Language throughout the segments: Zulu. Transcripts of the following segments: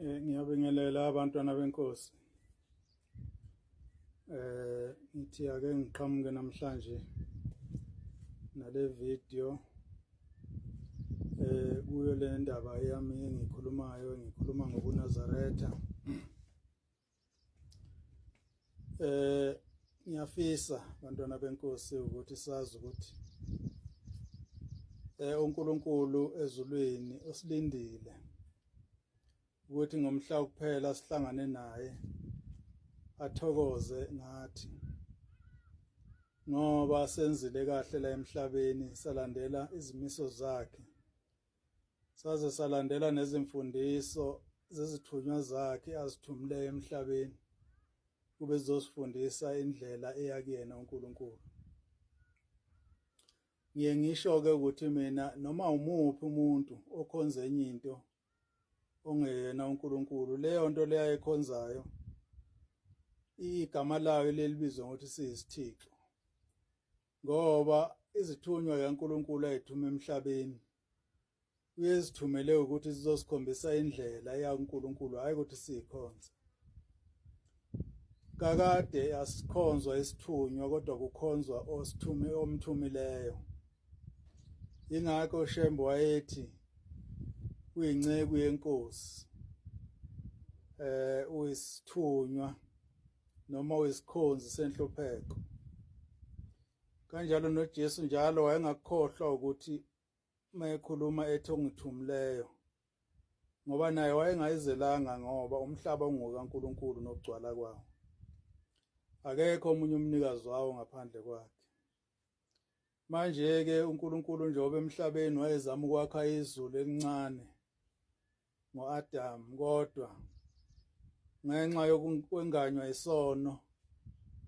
Ngiyabingelela abantwana benkosi. Ngithi ake ngiqhamuke namhlanje nale video kuyo le ndaba yami engikhulumayo, ngikhuluma ngobuNazaretha. Ngiyafisa bantwana benkosi ukuthi sazi ukuthi uNkulunkulu ezulwini usilindile ukuthi ngomhla kuphela sihlangane naye athokoze ngathi, ngoba senzile kahle la emhlabeni, salandela izimiso zakhe, saze salandela nezimfundiso zezithunywa zakhe azithumileyo emhlabeni kube zizosifundisa indlela eya kuyena uNkulunkulu. Ngiye ngisho-ke ukuthi mina noma umuphi umuntu okhonza enye into ongeyena uNkulunkulu, leyo nto leyo ayikhonzayo igama layo lelibizwa ngokuthi siyisithixo, ngoba izithunywa kaNkulunkulu ayithuma emhlabeni uyezithumele ukuthi zizosikhombisa indlela eya kuNkulunkulu, hayi ukuthi siyikhonze. Kakade asikhonzwa isithunywa, kodwa kukhonzwa osithume omthumileyo. Ingakho uShembe wayethi uyinceku yenkosi, uyisithunywa noma uyisikhonzi senhlupheko. Kanjalo noJesu njalo wayengakukhohlwa ukuthi mayekhuluma ethi ongithumileyo, ngoba naye wayengayizelanga, ngoba umhlaba ungokaNkulunkulu nokugcwala kwawo, akekho omunye umnikazi wawo ngaphandle kwakhe. Manje-ke uNkulunkulu njengoba emhlabeni wayezama ukwakha izulu elincane ngo-Adamu, kodwa ngenxa yokwenganywa isono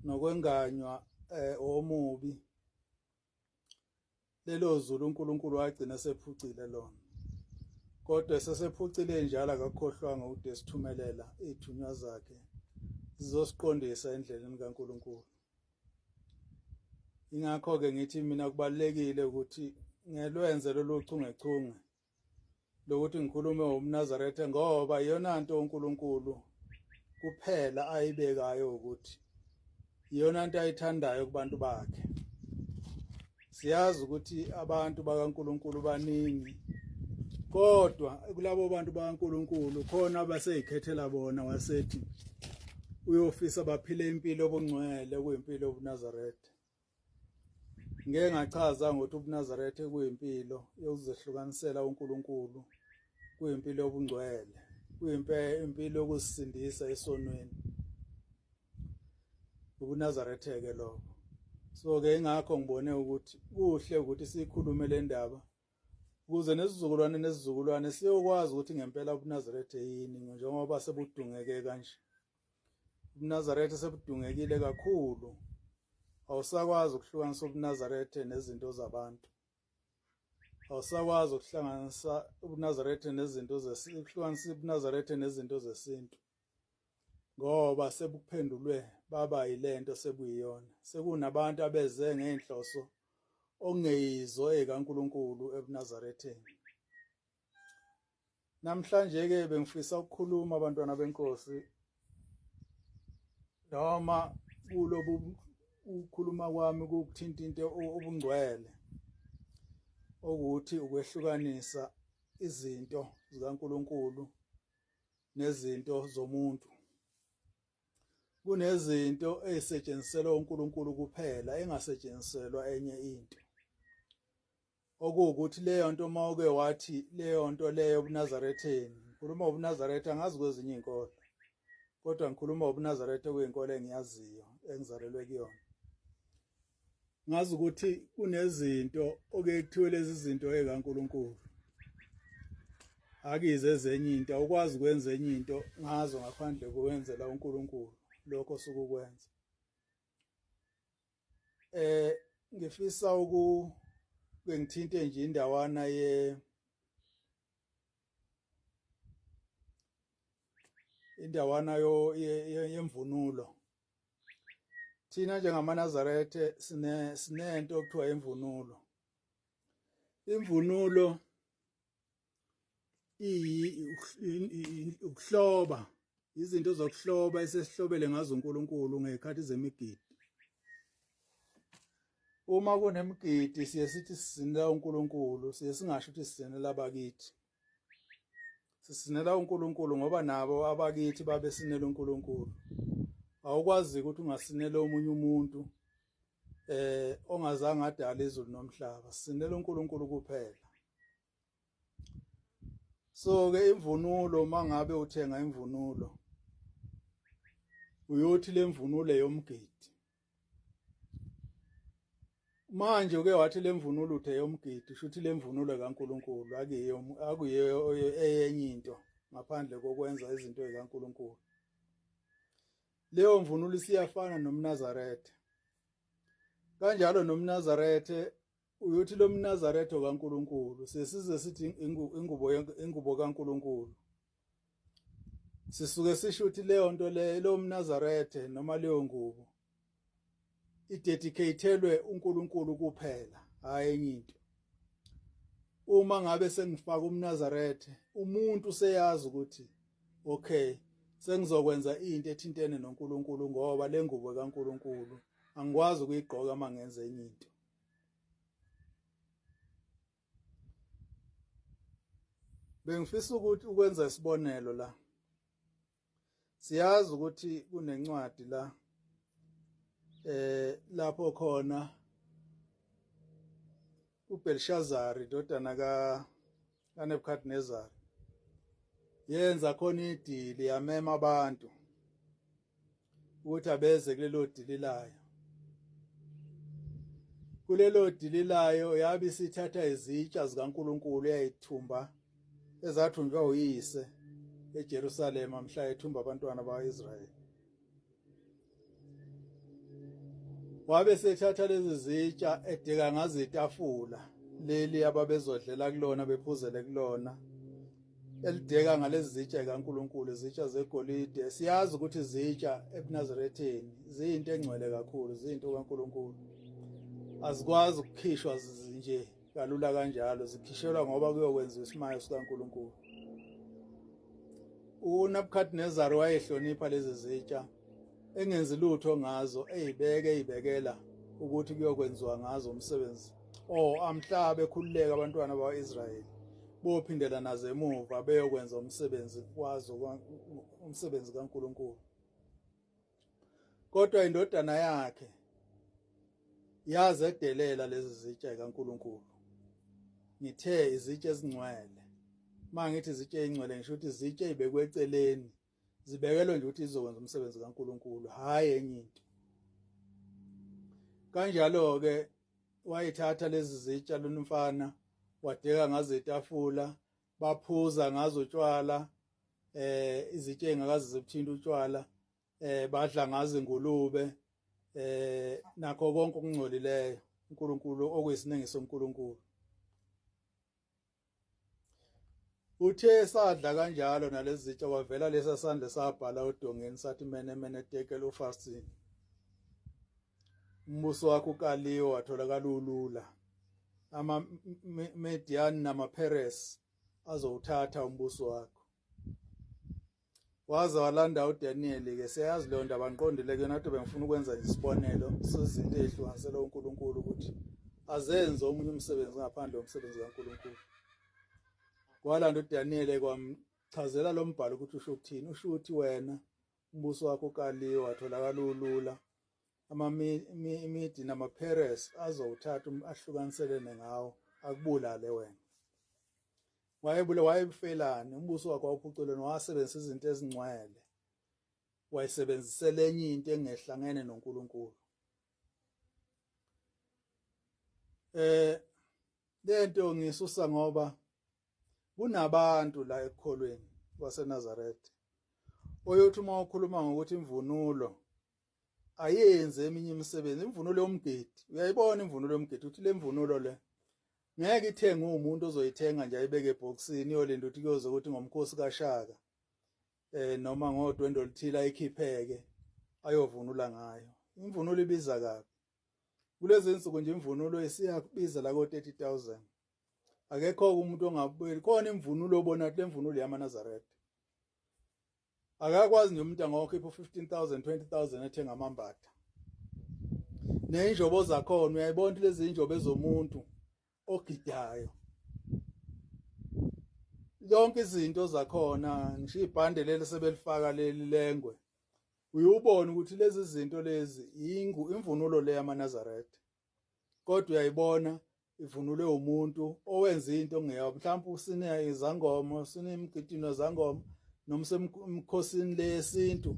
nokwenganywa omubi, lelo zulu uNkulunkulu wagcina sephucile lona. Kodwa esesephucile njalo akakhohlwanga ukuthi esithumelela izithunywa zakhe zizosiqondisa endleleni kaNkulunkulu. Ingakho-ke ngithi mina kubalulekile ukuthi ngelwenze lolu chungechunge lokuthi ngikhulume ngomNazaretha, ngoba iyona nto uNkulunkulu kuphela ayibekayo ukuthi iyona nto ayithandayo kubantu bakhe. Siyazi ukuthi abantu bakaNkulunkulu baningi, kodwa kulabo bantu bakaNkulunkulu khona abaseyikhethela bona, wasethi uyofisa baphile impilo obungcwele, kuyimpilo yobuNazaretha. Ngeke ngachaza ngokuthi ubuNazaretha kuyimpilo yokuzehlukanisela uNkulunkulu, kuyimpilo yobungcwele, kuyimpilo yokusindisa esonweni. UbuNazaretha-ke lokho. So-ke ingakho ngibone ukuthi kuhle ukuthi siyikhulume le ndaba ukuze nesizukulwane nesizukulwane siyokwazi ukuthi ngempela ubuNazaretha yini, njengoba sebudungeke kanje. UbuNazaretha sebudungekile kakhulu, awusakwazi ukuhlukanisa ubuNazaretha nezinto zabantu, awusakwazi ukuhlanganisa ubuNazaretha nezinto zesintu, ukuhlukanisa ubuNazaretha nezinto zesintu, ngoba sebuphendulwe baba yilento sebuyiyona. Sekunabantu abeze ngeenhloso okungeyizo ezikaNkulunkulu ebuNazaretheni. Namhlanje ke bengifisa ukukhuluma abantwana benkosi, noma kulobu ukukhuluma kwami kukuthinta into obungcwele, okuthi ukwehlukanisa izinto zikaNkulunkulu nezinto zomuntu. Kunezinto ezisetshenziselwa uNkulunkulu kuphela, engasetshenziselwa enye into. Okuwukuthi leyo nto uma uke wathi leyo nto leyo obuNazaretheni, ngikhuluma ngobuNazaretha, angazi kwezinye iy'nkolo, kodwa ngikhuluma ngobuNazaretha okuyinkolo engiyaziyo engizalelwe kuyona. Ngazi ukuthi kunezinto okuye kuthiwe lezi zinto ekaNkulunkulu, akize ezenye into, awukwazi ukwenza enye into ngazo ngaphandle kokwenzela uNkulunkulu lokho osuke ukwenza. Ngifisa uku ke ngithinte nje indawana ye indawana yo yemvunulo. Thina njengamaNazarethe sine sinento okuthiwa imvunulo. Imvunulo Ukuhloba, izinto zokuhloba esesihlobele ngazo uNkulunkulu ngezikhathi zemigidi. Uma kunemigidi siye sithi sisinela uNkulunkulu, siye singasho ukuthi sisinela abakithi. Sisinela uNkulunkulu ngoba nabo abakithi babesinela uNkulunkulu. Awukwazi ukuthi ungasinela omunye umuntu ongazange adale izulu nomhlaba. Sisinela uNkulunkulu kuphela. So ke imvunulo, mangabe uthenga imvunulo uyothi lemvunulo yomgidi. Manje uke wathi lemvunulo uthe yomgidi, shuthi lemvunulo kaNkuluNkulu, akuyiyo akuyiyo eyenye into ngaphandle kokwenza izinto zikaNkuluNkulu. Leyo mvunulo isiyafana nomNazaretha. Kanjalo nomNazaretha uyothi lo mNazaretha kaNkuluNkulu, sesize sithi ingubo ingubo kaNkuluNkulu, sisuke sisho ukuthi leyo nto leyo, lo mNazaretha noma leyo ngubo idedicatelwe uNkulunkulu kuphela, hayi enye into. Uma ngabe sengifaka umNazaretha, umuntu useyazi ukuthi okay, sengizokwenza into ethintene noNkulunkulu ngoba le ngubo kaNkulunkulu angikwazi ukuyigqoka uma ngenza enye into. Bengifisa ukuthi ukwenza isibonelo la. Siyazi ukuthi kunencwadi la lapho khona uBelshazar indodana ka kaNebuchadnezzar yenza khona idili, yamema abantu ukuthi abeze kulelo dili layo. Kulelo dili layo yabe isithatha izitsha zikaNkuluNkulu eyayithumba, ezathunjwa uyise eJerusalema mhla ethumba abantwana bakwa-Israyeli. Wabe sethatha lezi zitsha edeka ngazo itafula leli ababezodlela kulona bephuzele kulona, elideka ngalezi zitsha zikaNkuluNkulu, izitsha zegolide. Siyazi ukuthi izitsha ebuNazaretheni ziyinto engcwele kakhulu, ziyinto kaNkuluNkulu, azikwazi ukukhishwa nje kalula kanjalo, zikhishelwa ngoba kuyokwenziwa isimayo sikaNkuluNkulu. UNebuchadnezzar wayehlonipha lezi zitsha, engenzi lutho ngazo, eyibeke eyibekela ukuthi kuyokwenziwa ngazo umsebenzi oh amhlaba ekhululeka abantwana bakwa-Israyeli bophindela nazo emuva beyokwenza umsebenzi wazo, umsebenzi kaNkuluNkulu. Kodwa indodana yakhe yazedelela lezi zitsha zikaNkuluNkulu. Ngithe izitsha ezingcwele. Uma ngithi izitsha ezingcwele ngisho ukuthi izitsha ezibekwe eceleni, zibekelwe nje ukuthi izokwenza umsebenzi kaNkuluNkulu, hhayi enye into. Kanjalo-ke wayithatha lezi zitsha lomfana wadeka ngazo itafula, baphuza ngazo utshwala, izitsha ezingakaze zibuthinta utshwala, badla ngazo ingulube, nakho konke okungcolileyo uNkulunkulu okuyisinengiso uNkulunkulu. Uthe sadla kanjalo nalezi zitsha, kwavela lesa sandla sabhala odongeni sathi mene mene tekel ufarsini, umbuso wakho ukaliwe watholakala ulula, ama-Median namaPeres azowuthatha umbuso wakho. Waze walanda uDaniel-ke, siyayazi leyo ndaba, ngiqondile kuyona, kodwa bengifuna ukwenza nje isibonelo sezinto ey'hlukanisela uNkulunkulu ukuthi azenze omunye umsebenzi ngaphandle komsebenzi kaNkulunkulu. Kwalanda uDaniel kwamchazela lo mbhalo ukuthi usho ukuthini. Usho ukuthi wena umbuso wakho ukaliwe watholakala ulula, amaMidi namaPeres azowuthatha ahlukaniselene ngawo akubulale wena. Wayebule wayebufelani umbuso wakhe wawuphuculwe, wasebenzisa izinto ezingcwele, wayisebenzisela enye into engehlangene noNkulunkulu. Lento ngisusa ngoba kunabantu la ekukholweni kwaseNazaretha oyothi uma ukhuluma ngokuthi imvunulo ayenze eminye imisebenzi, imvunulo yomgidi, uyayibona imvunulo yomgidi, uthi le mvunulo le ngeke ithengwe umuntu ozoyithenga nje ayibeke ebhokisini, iyolinda ukuthi kuyoze ukuthi ngomkhosi kaShaka noma ngodwendwe oluthile ayikhipheke ayovunula ngayo. Imvunulo ibiza kabi kulezi insuku nje, imvunulo isiyakubiza la ko 30000. Akekho umuntu ongabuyeli khona imvunulo obona ukuthi lemvunulo yamaNazaretha. Akakwazi nje umuntu angakhipha u15000 20000 ethenga amambatha. Nezinjobo zakhona uyayibona ukuthi lezi zinjobo ezomuntu ogidayo. Yonke izinto zakhona ngisho ibhande leli sebelifaka leli lengwe uyubona ukuthi lezi zinto lezi ingu imvunulo le yamaNazaretha. Kodwa uyayibona ivunulwe umuntu owenza into ongeyawo mhlawumbe usine izangoma usine imigidino zangoma noma usemkhosini leyesintu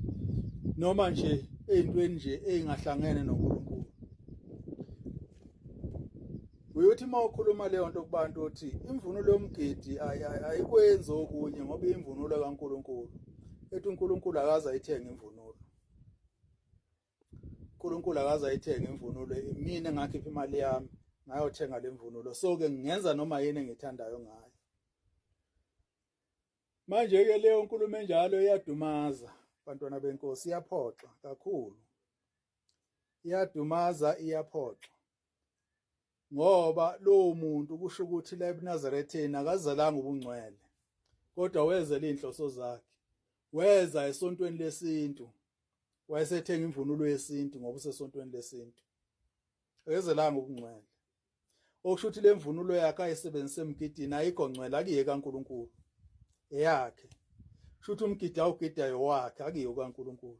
noma nje eyintweni nje ezingahlangene noNkulunkulu. Uyothi uma ukhuluma leyo nto kubantu uthi imvunulo yomgidi ayikwenzi okunye ngoba imvunulo kaNkulunkulu, ethi uNkulunkulu akaze ayithenge imvunulo. uNkulunkulu akaze ayithenge imvunulo, mina ngakhipha imali yami ngayothenga le mvunulo, so ke ngingenza noma yini engithandayo ngayo. Manje ke leyo nkulumo enjalo iyadumaza bantwana benkosi, iyaphoxa kakhulu, iyadumaza, iyaphoxa, ngoba lowo muntu kusho ukuthi la ebuNazaretheni akazalanga ubungcwele, kodwa wezela inhloso zakhe, weza esontweni lesintu wayesethenga imvunulo yesintu ngoba usesontweni lesintu, akezelanga ubungcwele. Okusho ukuthi le mvunulo yakhe ayisebenzise emgidini ayikho ngcwele, akuye kaNkuluNkulu, eyakhe. Kusho ukuthi umgidi awugidayo wakhe, akuye kaNkuluNkulu.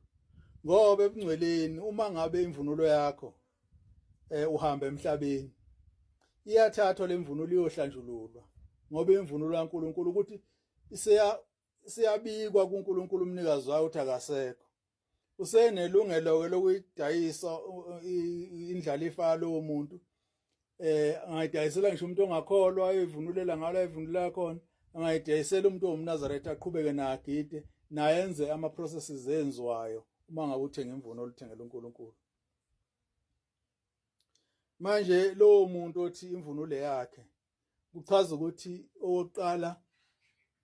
Ngoba ebungcweleni uma ngabe imvunulo yakho uhamba emhlabeni, iyathathwa lemvunulo iyohlanjululwa, ngoba imvunulo kaNkuluNkulu ukuthi isiyabikwa kuNkulunkulu umnikazi wayo ukuthi akasekho. Usenelungelo-ke lokuyidayisa indlalifa yalowo muntu, angayidayisela ngisho umuntu ongakholwa ayoyivunulela ngalo ayivunulela khona, angayidayisela umuntu owumNazaretha aqhubeke nagide naye enze ama-processes enziwayo uma ngabe uthenga imvunulo uthengela uNkulunkulu. Manje lowo muntu othi imvunulo yakhe kuchaza ukuthi owokuqala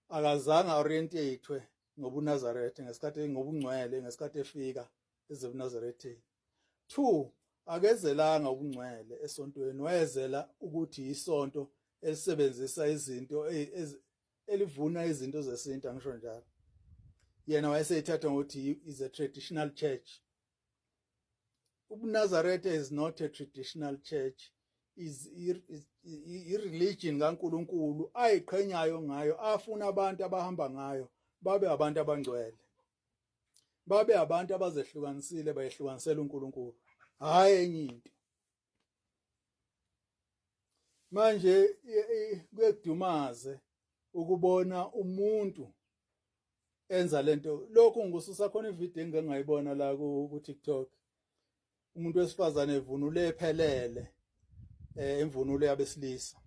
akazange orientatwe ngobuNazaretha ngesikhathi, ngobungcwele ngesikhathi efika ezebuNazaretheni. 2 akezelanga ubungcwele esontweni, wayezela ukuthi isonto elisebenzisa izinto elivuna izinto zesintu, angisho njalo. Yena wayeseyithatha ngokuthi is a traditional church. UbuNazaretha is not a traditional church, is i-religion kaNkuluNkulu ayiqhenyayo ngayo, afuna abantu abahamba ngayo babe abantu abangcwele, babe abantu abazehlukanisile, bayehlukanisela uNkulunkulu, hhayi enye into. Manje kuyakudumaze ukubona umuntu enza lento. Lokhu ngikususa khona ivideo engike ngayibona la ku TikTok, umuntu wesifazane evunule ephelele imvunulo yabesilisa,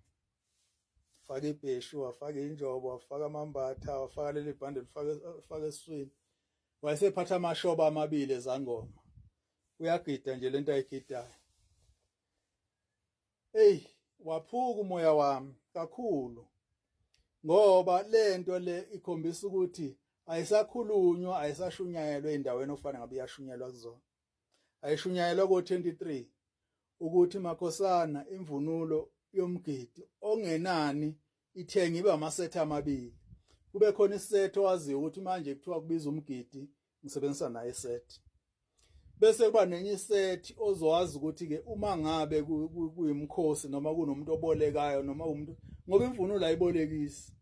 faka ibheshu, wafaka injobo, wafaka amambatha, wafaka leli bhande lifaka faka esiswini, wayesephatha amashoba amabili ezangoma, uyagida nje lento ayigidayo. Hey, waphuka umoya wami kakhulu, ngoba lento le ikhombisa ukuthi ayisakhulunywa, ayisashunyayelwa endaweni ofana ngabe iyashunyayelwa kuzona. Ayishunyayelwa ko-23 ukuthi makhosana imvunulo yomgidi ongenani ithenge ibe amasethi amabili, kube khona isethi owaziyo ukuthi manje kuthiwa kubiza umgidi ngisebenzisa naye isethi, bese kuba nenye isethi ozowazi ukuthi ke uma ngabe kuyimkhosi noma kunomuntu obolekayo noma umuntu, ngoba imvunulo ayibolekisi,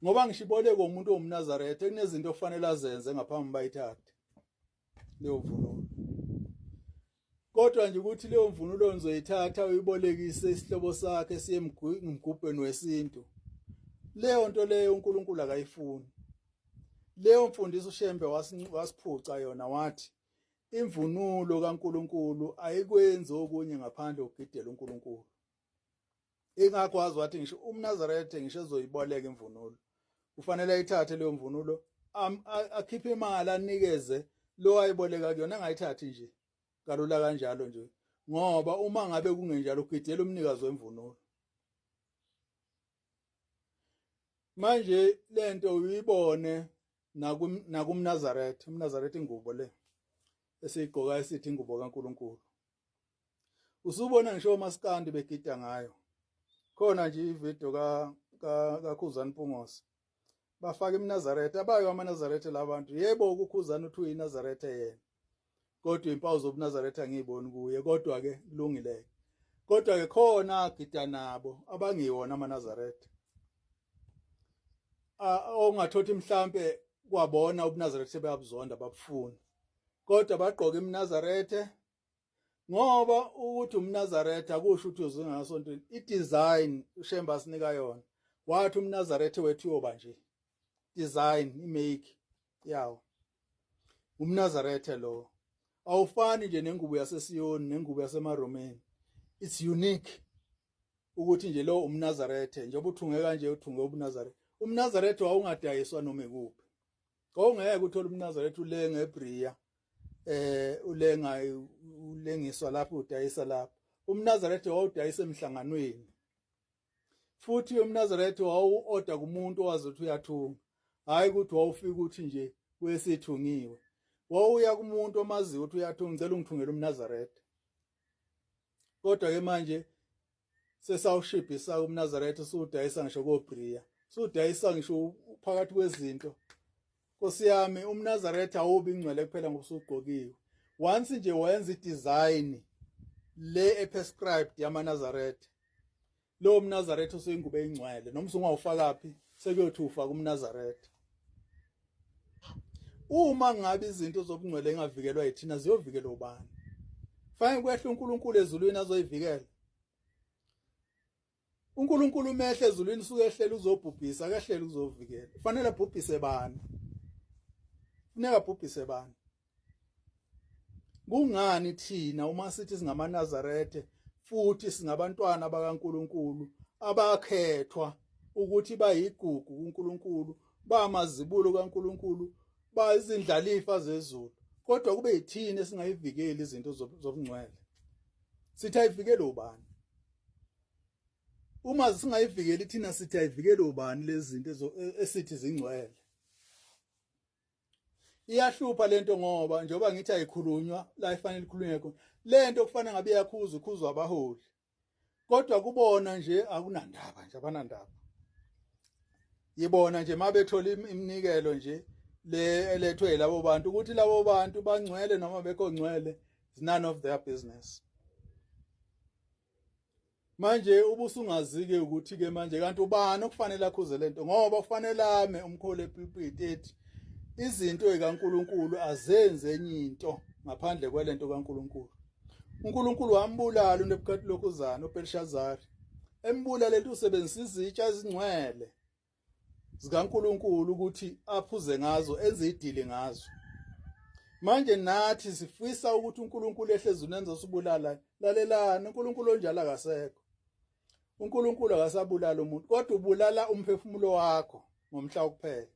ngoba ngisho ibolekwa umuntu owumNazaretha kunezinto okufanele azenze ngaphambi bayithathe leyo mvunulo. Kodwa nje ukuthi leyo mvunulo nizoyithatha uyibolekise isihlobo sakhe siye emgubheni wesintu, leyo nto leyo uNkulunkulu akayifuni. Leyo mfundiso uShembe wasiphuca yona, wathi imvunulo kaNkulunkulu ayikwenzi okunye ngaphandle kokugidela uNkulunkulu. Ingakho wazi wathi ngisho umNazaretha ngisho ezoyiboleka imvunulo kufanele ayithathe leyo mvunulo, akhiphe imali anikeze lo ayiboleka kuyona, angayithathi nje kalula kanjalo nje, ngoba uma ngabe kungenjalo ugidela umnikazi wemvunulo. Manje lento uyibone nakumNazaretha, umNazaretha ingubo le esiyigqoka esithi ingubo kaNkuluNkulu, usubona ngisho omaskandi begida ngayo. Khona nje ivideo ka kaKhuzani Mpungose. Bafaka iMnazaretha, abayo amaNazaretha labantu. Yebo, ukuKhuzani uthi uyiNazaretha yena. Kodwa impawu zobuNazaretha ngiyiboni kuye, kodwa ke kulungile. Kodwa ke khona agida nabo abangiwona amaNazaretha. Ongathothi mhlambe kwabona ubuNazaretha bayabuzonda babufuna. Kodwa bagqoka iMnazaretha ngoba ukuthi umNazaretha kusho ukuthi uzingasontweni. I-design uShembe asinika yona, wathi umNazaretha wethu uyoba nje design imake yawo umNazaretha lo awufani nje nengubo yaseSiyoni nengubo yasemaromeni. It's unique ukuthi nje lo umNazaretha njengoba uthunge kanje, uthunge ubuNazaretha. UmNazaretha wawungadayiswa noma ikuphi. Wawungeke uthole umNazaretha ulenga eBria, ulenga ulengiswa lapho, udayisa lapho. UmNazaretha wawudayisa emhlanganweni, futhi umNazaretha wawu-order kumuntu owazi ukuthi uyathunga, hayi ukuthi wawufika ukuthi nje wesithungiwe. Wawuya kumuntu omaziyo ukuthi uyathunga, ngicela ungithungele umNazaretha. Kodwa ke manje sesawushibhisa umNazaretha, usudayisa ngisho koBria, usudayisa ngisho phakathi kwezinto. Nkosi yami, umNazaretha awubi ingcwele kuphela ngobusugqokiwe. Once nje wenza idesign le eprescribed yamaNazaretha, lo mNazaretha usuyingubo eyingcwele, noma usungawufaka phi sekuyothi ufaka umNazaretha. Uma ngabe izinto zobungcwele engavikelwa yithina, ziyovikelwa ubani? Fanele kwehle uNkulunkulu ezulwini azoyivikela. uNkulunkulu umehle ezulwini usuke ehlela uzobhubhisa, akehlela uzovikela. Kufanele abhubhise bani? Funeka abhubhise bani? Kungani thina uma sithi singamaNazarethe futhi singabantwana bakaNkulunkulu abakhethwa ukuthi bayigugu kuNkulunkulu, bamazibulo kaNkulunkulu, bayizindlalifa zezulu, kodwa kube yithina esingayivikeli izinto zobungcwele? Sithi ayivikele ubani? Uma singayivikeli thina, sithi ayivikele ubani lezi zinto esithi zingcwele? Iyahlupha lento, ngoba njengoba ngithi ayikhulunywa la ifanele ikhulunywe khona. Lento kufanele ngabe iyakhuzwa, ikhuzwa abaholi, kodwa kubona nje akunandaba nje, abanandaba. Yibona nje mabethola iminikelo nje le elethwe yilabo bantu, ukuthi labo bantu bangcwele noma bekho ngcwele is none of their business. Manje ubusungazi-ke ukuthi-ke manje kanti ubani okufanele akhuze lento, ngoba kufanele ame umkholo epulpiti ethi izinto zikaNkuluNkulu azenze enye into ngaphandle kwalento kaNkuluNkulu. uNkulunkulu wambulala uNebukadnezar, uBelshazari, embulala lento usebenzisa izitsha ezingcwele zikaNkuluNkulu ukuthi aphuze ngazo, enze idili ngazo. Manje nathi sifisa ukuthi uNkulunkulu ehle ezulwini enze usibulala. Lalelani, uNkulunkulu onjalo akasekho. uNkulunkulu akasabulala umuntu, kodwa ubulala umphefumulo wakho ngomhla wokuphela.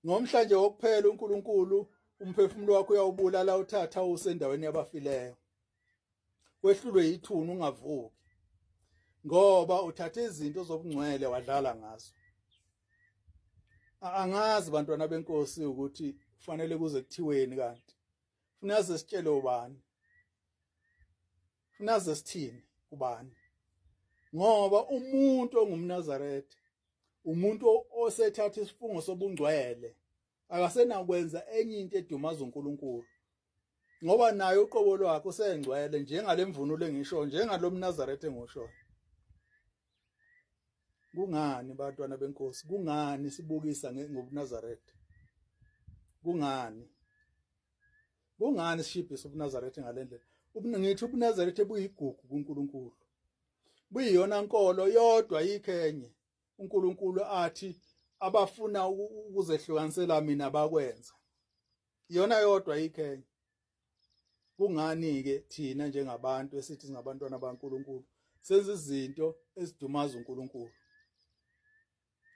Ngomhla nje wokuphela uNkulunkulu umphefumulo wakho uyawubulala, uthatha usendaweni yabafileyo, wehlulwe yithuna, ungavuki, ngoba uthatha izinto zobungcwele wadlala ngazo. Angazi bantwana benkosi ukuthi kufanele kuze kuthiweni, kanti funa sesitshele ubani, funa sesithini kubani, ngoba umuntu ongumNazaretha, umuntu osethatha isifungo sobungcwele, akasenakwenza enye into edumaza uNkulunkulu, ngoba naye uqobo lwakhe usengcwele njengale mvunulo engisho, njengalo mNazaretha engusho. Kungani bantwana benkosi, kungani sibukisa ngobuNazaretha? Kungani sishibhisa ubuNazaretha ngalendlela? Ngithi ubuNazaretha buyigugu kuNkulunkulu, buyiyona nkolo yodwa, yikho enye uNkulunkulu athi abafuna ukuzehlukanisela mina bakwenza, iyona yodwa, yikho enye. Kungani ke thina njengabantu esithi singabantwana baNkulunkulu senza izinto ezidumaza uNkulunkulu?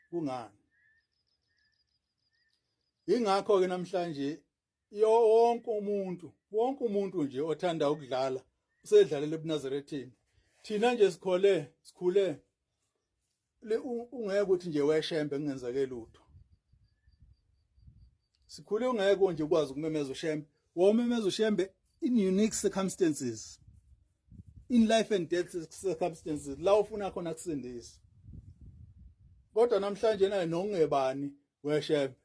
Kungani? Ingakho ke namhlanje wonke umuntu, wonke umuntu nje othanda ukudlala usedlalela ebuNazarethini. Thina nje sikhole sikhule ungeke ukuthi nje weshembe kungenzeke lutho. Sikhule ungeke nje ukwazi ukumemeza uShembe, wawumemeza uShembe in unique circumstances. In life and death circumstances, la ufuna khona kusindisa. Kodwa namhlanje naye nokungebani weshembe,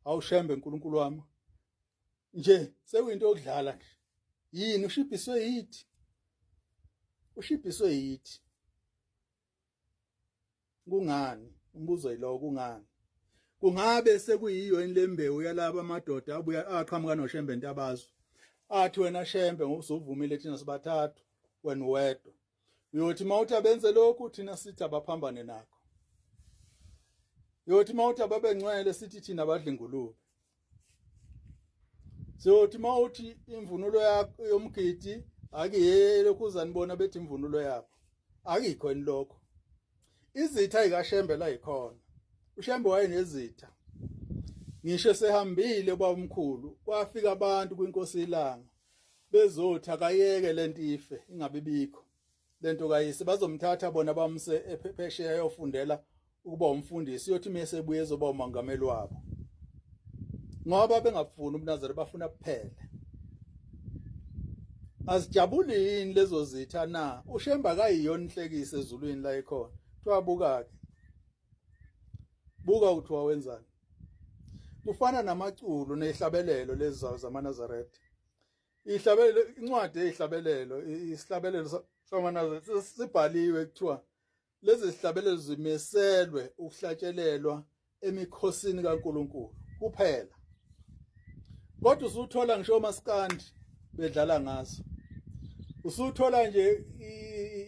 awushembe uNkulunkulu wami nje sekuyinto yokudlala nje. Yini ushibhiswe yithi? Ushibhiswe yithi. Kungani? Umbuzo yilowo, kungani? Kungabe sekuyiyo yini lembewu yalaba amadoda abuya aqhamuka noShembe Ntabazwe, athi wena Shembe ngoba usuvumile thina sibathathu, wena uwedwa. Uyothi mawuthi abenze lokhu, thina sithi abaphambane nakho. Uyothi mawuthi ababengcwele, sithi thina abadla ingulube. Siyothi mawuthi imvunulo yakho yomgidi akuyele lokhu bona bethi imvunulo yabo. Akikho yini lokho? Izitha zikaShembe la yikhona. UShembe wayenezitha. Ngisho sehambile ubabamkhulu, kwafika abantu kwinkosi ilanga bezothi akayeke lento ife ingabe bikho lento kayise, bazomthatha bona bamse ephesheya yofundela ukuba umfundisi, uyothi mese ebuye ezoba umongameli wabo, ngoba bengafuni ubuNazareth, bafuna kuphele. Azijabuli yini lezo zitha na? UShemba kayiyona inhlekise ezulwini la ikhona. Kuthiwa buka-ke, buka ukuthi wawenzani. Kufana namaculo nezihlabelelo lezi zamaNazaretha. Ihlabelelo, incwadi eyihlabelelo, isihlabelelo samaNazaretha sibhaliwe, kuthiwa lezi zihlabelelo zimiselwe ukuhlatshelelwa emikhosini kaNkuluNkulu kuphela. Kodwa usuthola ngisho omaskandi bedlala ngazo, usuthola nje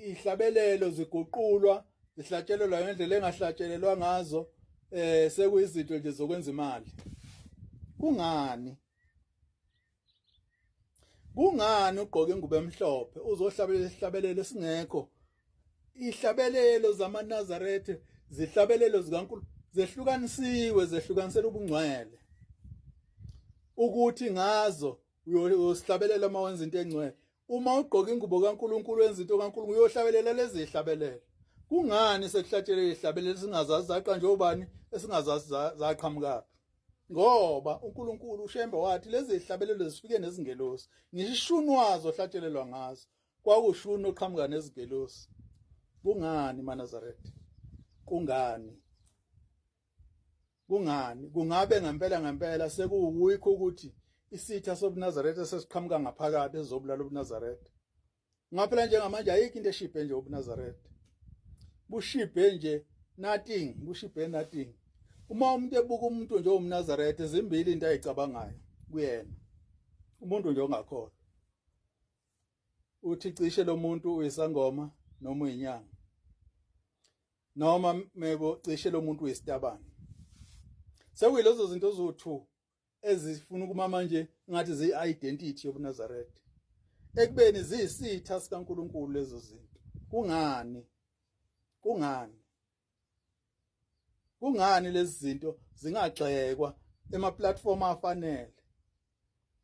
ihlabelelo ziguqulwa zihlatshelelwa ngendlela engahlatshelelwa ngazo, sekuyizinto nje zokwenza imali. Kungani? Kungani ugqoke ingubo emhlophe uzohlabelela isihlabelelo esingekho? Ihlabelelo zamaNazaretha zihlabelelo zikaNkulunkulu, zehlukanisiwe, zehlukanisela ubungcwele, ukuthi ngazo uyosihlabelela uma wenza into engcwele. Uma ugqoka ingubo kaNkulunkulu wenza into kaNkulunkulu, uyohlabelela lezi zihlabelelo. Kungani sekuhlatshelele ihlabelelo singazazi zaqanjwe ubani, esingazazi zaqhamukaphi? Ngoba uNkulunkulu uShembe wathi lezi zihlabelelo zifike nezingelosi, ngisho ishuni wazo hlatshelelwa ngazo kwakushuni oqhamuka nezingelosi. Kungani maNazaretha? Kungani? Kungani? Kungabe ngempela ngempela sekuwuyikho ukuthi isitha sobuNazaretha sesiqhamuka ngaphakathi ezobulala ubuNazaretha? Ngaphela njengamanje ayikho into eshibhe nje ubuNazaretha. Bushibhe nje nothing, bushibhe nothing. Uma umuntu ebuka umuntu nje owumNazaretha, zimbili into ayicabangayo kuyena. Umuntu nje ongakholwa. Uthi cishe lo muntu uyisangoma noma uyinyanga. Noma mebo cishe lo muntu uyisitabane. Sekuyilezo zinto eziwu-2 ezifuna ukuma manje ngathi ziyi-identity yobuNazaretha, ekubeni ziyisitha sikaNkulunkulu lezo zinto. Kungani? Kungani? Kungani lezi zinto zingagxekwa ema-platform afanele?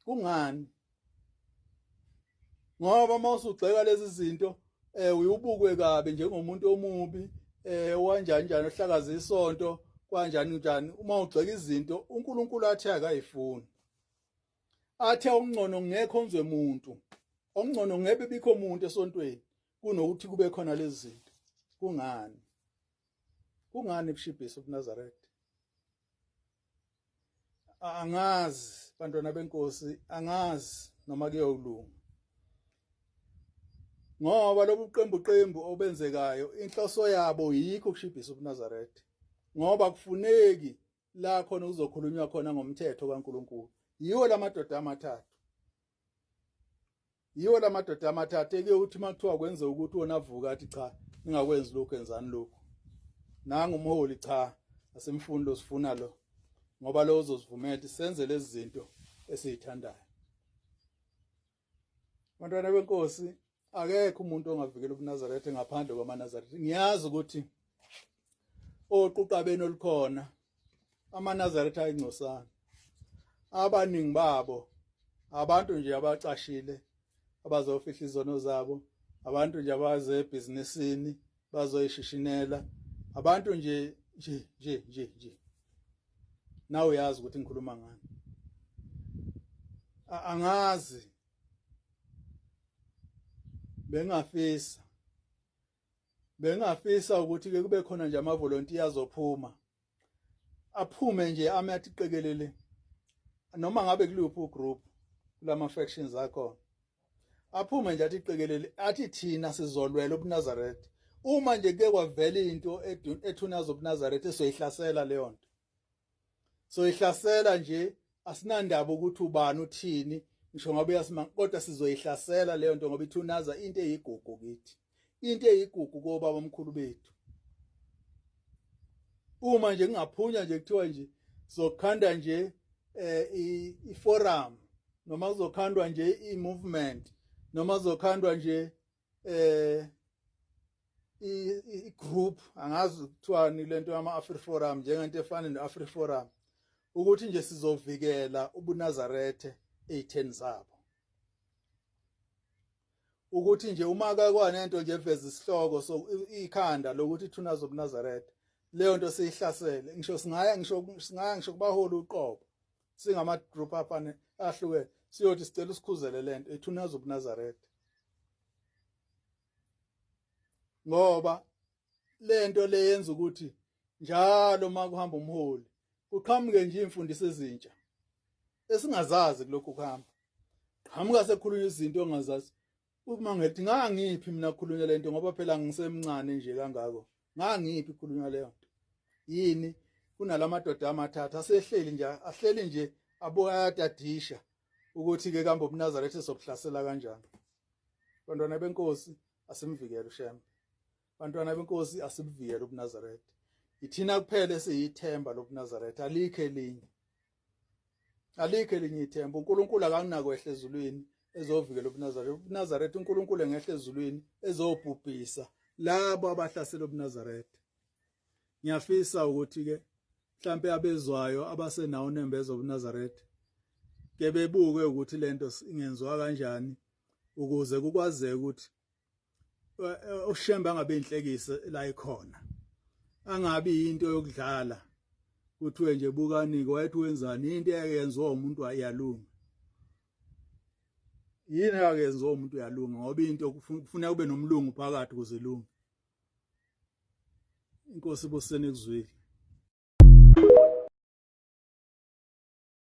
Kungani? Ngoba uma usugxeka lezi zinto uyubukwe kabi njengomuntu omubi, wanjani njani, ohlakaza isonto kanjani njani, uma ugxeka izinto uNkulunkulu athe akayifuni, athe okungcono ngekho onzwe umuntu, okungcono ngebe bikho umuntu esontweni kunokuthi kube khona lezi zinto. Kungani? Kungani kushibhisa ubuNazaretha? Angazi bantwana benkosi, angazi noma kuyolunga, ngoba lobu qembu qembu obenzekayo inhloso yabo yikho ukushibhisa ubuNazaretha, ngoba kufuneki la khona kuzokhulunywa khona ngomthetho kaNkuluNkulu. Yiwo lamadoda amathathu, yiwo lamadoda amathathu eke uthi makuthiwa kwenze ukuthi wona avuka athi cha, ningakwenzi lokhu, enzani lokhu. Nanga umholi, cha, asimfuni lo, sifuna lo, ngoba lo uzosivumela senze lezi zinto esizithandayo. Bantwana benkosi, akekho umuntu ongavikela ubuNazaretha ngaphandle kwamaNazaretha. Ngiyazi ukuthi oquqabeni olukhona amaNazaretha ayingcosana, abaningi babo abantu nje abacashile abazofihla izono zabo, abantu nje abaze ebhizinisini bazoyishishinela, abantu nje nje nje nje nje. Nawe uyazi ukuthi ngikhuluma ngani. Angazi. Bengingafisa bengingafisa ukuthi ke kube khona nje amavolontiya azophuma aphume nje ame athi qekelele noma ngabe kuluphi ugroup kulama factions akhona aphume nje athi qikelele athi thina sizolwela ubuNazaretha uma nje kuke kwavela into ethunaza ubuNazaretha soyihlasela leyo nto soyihlasela nje asinandaba ukuthi ubani uthini ngisho ngabe uyasimanga kodwa sizoyihlasela leyo nto ngoba ithunaza into eyigugu kithi into eyigugu kobaba omkhulu bethu uma nje kungaphunywa nje kuthiwa nje sokhanda nje eh i-forum noma kuzokhandwa nje i-movement noma kuzokhandwa nje eh i-group angazi kuthiwani lento yama-Afri Forum njengento efana ne-Afri Forum ukuthi nje sizovikela ubuNazarethe ey'theni zabo ukuthi nje uma kakwanento nje eveza isihloko so ikhanda lokuthi ithuna zobuNazaretha leyo nto siyihlasele ngisho singaya ngisho singaya ngisho kubaholi uqobo singama group afane ahlukene siyothi sicela usikhuzele lento ithuna zobuNazaretha ngoba lento le yenza ukuthi njalo uma kuhamba umholi kuqhamuke nje imfundiso ezintsha esingazazi kulokhu kuhamba qhamuka sekukhulunywa izinto ongazazi uma ngithi ngangiphi mina khulunywa lento ngoba phela ngisemncane nje kangako ngangiphi khulunywa leyo nto yini kunalamadoda amathathu asehleli nje ahleli nje abuka ayatadisha ukuthi ke kambe ubuNazaretha sobuhlasela kanjani bantwana benkosi asimvikele uShembe bantwana benkosi asibuvikele ubuNazaretha ithina kuphela esiyithemba lobuNazaretha alikho elinye alikho elinye ithemba uNkulunkulu akanakwehle ezulwini ezovikela ubuNazaretha ubuNazaretha uNkulunkulu engehla ezulwini ezobhubhisa labo abahlasela ubuNazaretha ngiyafisa ukuthi ke mhlampe abezwayo abasenawo unembeza obuNazaretha ke bebuke ukuthi lento ingenziwa kanjani ukuze kukwazeke ukuthi uShembe angabe inhlekise la ikhona angabi into yokudlala kuthiwe nje bukani wayethi wenzani into eyenziwa umuntu ayalunga yini akenziwa umuntu uyalunga ngoba into kufuneka kube nomlungu phakathi ukuze ilunge inkosi ibusene kuzwile.